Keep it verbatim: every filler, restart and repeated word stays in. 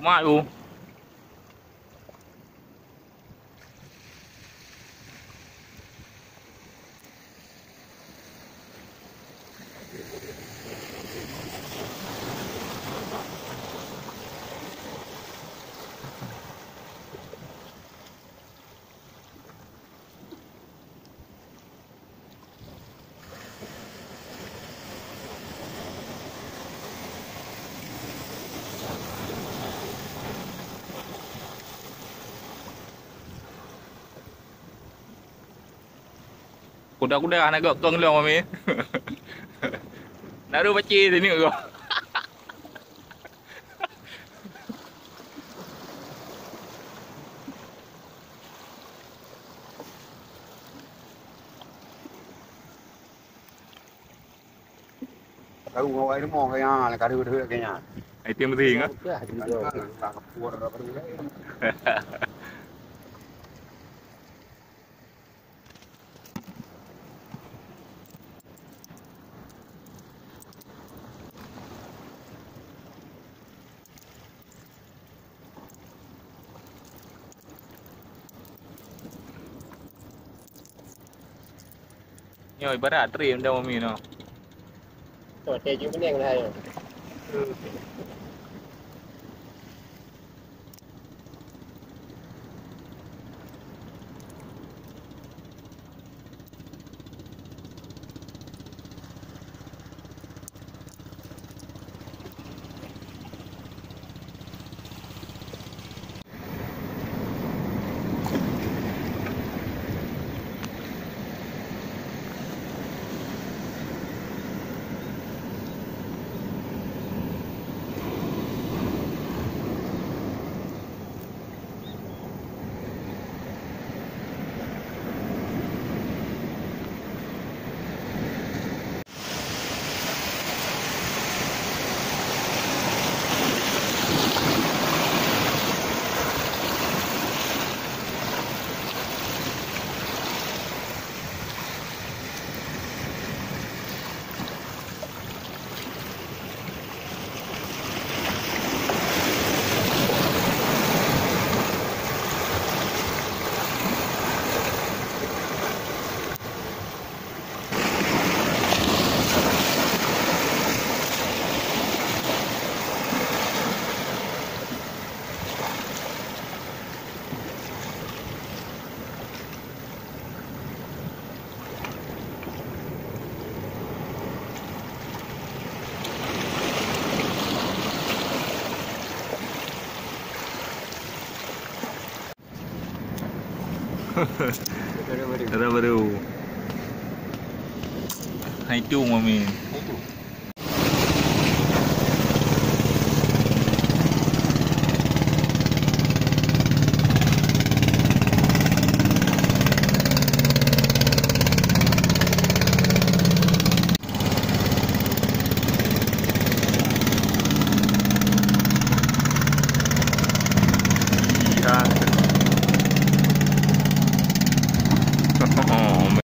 Mat bu. Kuda-kuda hana gok kong lom, Mami. Naru baci sini kok. Tahu ngawai rumoh kaya, kari beudeuh kaya. Ai tieng beutih ke? Udah, jadi dua. Nyoe ibarat trép dah Mami noh. Tuh, saya juga pening dah, ya. Dara baru. Hai tu, Mami. Hai tu.